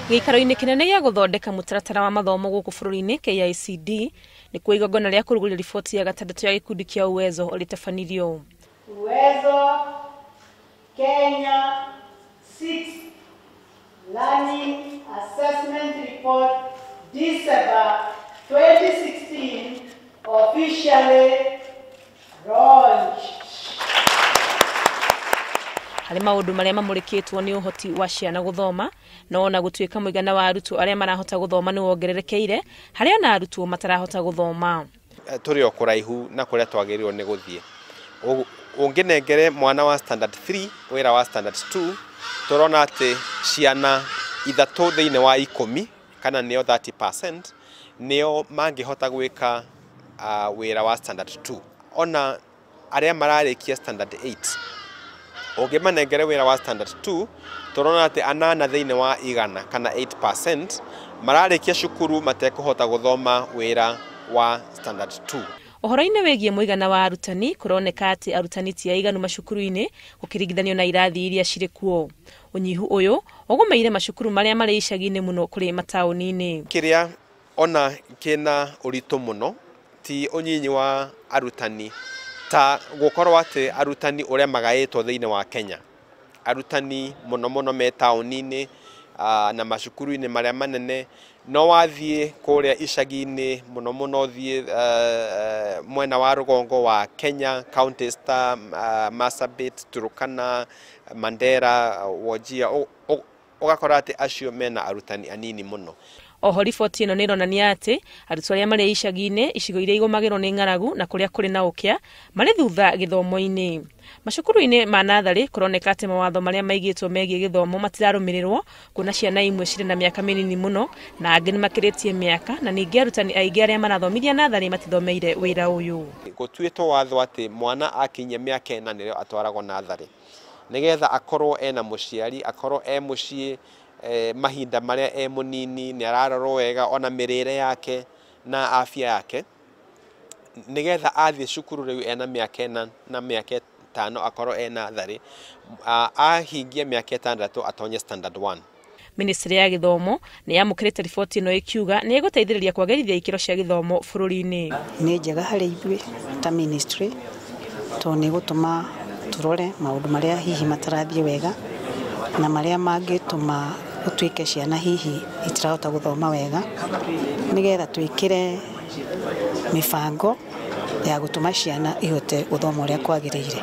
Gĩikaro-inĩ kĩnene gĩa gũthondeka mũtaratara wa mathomo gũkũ bũrũri-inĩ KICD nĩkuo igongona rĩa kũrugũria riboti ya gatandatũ ya gĩkundi kĩa Uwezo rĩtabanirio. Uwezo Kenya 6 Learning Assessment Report December 2016 officially launched. Harĩ maũndũ marĩa mamũrĩkĩtwo nĩ ũhoti wa ciana gũthoma, no ona gũtuĩka mũigana wa arutwo arĩa marahota gũthoma nĩ wongererekeire, harĩ ona arutwo matarahota gũthoma. Tũrĩ o kũraihu na kũrĩa twagĩrĩirwo nĩ gũthiĩ. Ũngĩnengere mwana wa standard 3 wĩra wa standard 2, tũrona atĩ ciana 3 thĩinĩ wa 10 kana nĩo 30% nĩo mangĩhota gwĩka wĩra wa standard 2. Ona arĩa mararĩkia standard 8 ũngĩmanengere wĩra wa standard 2, tũrona atĩ 8 thĩinĩ wa 100 kana 8% mararĩkia cukuru matekũhota gũthoma wĩra wa standard 2. Ũhoro-inĩ wĩgiĩ mũigana wa arutani, kũroneka atĩ arutani ti aiganu macukuru-inĩ gũkĩringithanio na irathi iria cirĩ kuo. Ũnyihu ũyũ ũgũmĩire macukuru marĩa marĩ icagi-inĩ mũno kũrĩ mataũni-inĩ. Kĩrĩa ona kĩna ũritũ mũno ti ũnyinyi wa arutani, ta gũkorwo atĩ arutani ũrĩa magaĩtwo thĩinĩ wa Kenya. Arutani mũno mũno me taũni-inĩ na macukuru-inĩ marĩa manene, no wathiĩ kũrĩa icagi-inĩ mũno mũno ũthiĩ mwena wa rũgongo wa Kenya, counties ta Marsabit, Turkana, Mandera, Wajir, ũgakora atĩ acio mena arutani anini mũno. Oho riboti ĩno nĩ ĩronania atĩ arutwo arĩa marĩ icagi-inĩ, icigo iria igũmagĩrwo nĩ ng'aragu na kũrĩa kũrĩ na ũkĩa marĩ thutha gĩthomo-inĩ. Macukuru-inĩ ma natharĩ kũroneka atĩ mawatho marĩa maigĩtwo megiĩ gĩthomo matirarũmĩrĩrwo, kuona ciana imwe cirĩ na mĩaka mĩnini mũno na angĩ nĩ makĩrĩtie mĩaka, na ningĩ arutani aingĩ arĩa marathomithia natharĩ matithomeire wĩra ũyũ. Gũtuĩtwo watho atĩ mwana akinyia mĩaka 4 nĩrĩo atwaragwo natharĩ, nĩgetha akorwo ena mũciari, akorwo e mũciĩ mahinda marĩa e mũnini, nĩ ararorwo wega ona mĩrĩre yake na afya yake, nĩgetha athiĩ cukuru rĩu ena mĩaka 4 na mĩaka 5 akorwo e natharĩ, ahingie mĩaka 6 atonye standard 1. Ministry ya gĩthomo nĩ yamũkĩrĩte riboti ĩno ĩkiuga nĩ ĩgũteithĩrĩria kwagĩrithia ikĩro cia gĩthomo bũrũri-inĩ. Nĩ njega harĩ ithuĩ ta ministry tondũ nĩ ĩgũtũma tũrore maũndũ marĩa hihi matarathiĩ wega na marĩa mangĩtũma gũtuĩke ciana hihi itirahota gũthoma wega, nĩgetha twĩkĩre mĩbango ya gũtũma ciana ihote gũthoma ũrĩa kwagĩrĩire.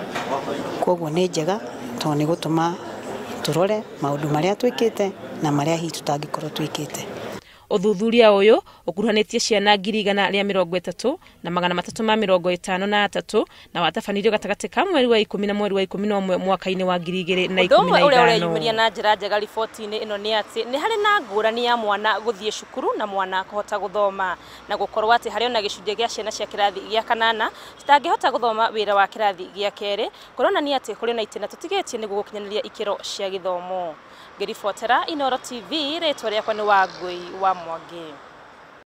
Koguo nĩ njega tondũ nĩ gũtũma tũrore maũndũ marĩa twĩkĩte na marĩa hihi tũtangĩkorwo twĩkĩte. Ũthuthuria ũyũ ũkuruhanĩtie ciana 130,353 na watabanirio gatagatĩ ka mweri wa 10 na mweri wa 11 mwaka-inĩ wa 2015. Ũndũ ũmwe ũrĩa ũreyumĩria na njĩra njega riboti-inĩ ĩno nĩ atĩ nĩ harĩ na ngũrani ya mwana gũthiĩ cukuru na mwana kũhota gũthoma, na gũkorwo atĩ harĩ ona gĩcunjĩ gĩa ciana cia kĩrathi gĩa 8 citangĩhota gũthoma wĩra wa kĩrathi gĩa 2, kũronania atĩ kũrĩ na itĩna tũtigĩtie nĩguo gũkinyanĩria ikĩro cia gĩthomo. Ngĩribotera Inooro TV, rĩtwa rĩakwa nĩ Wangũi wa Mwangi.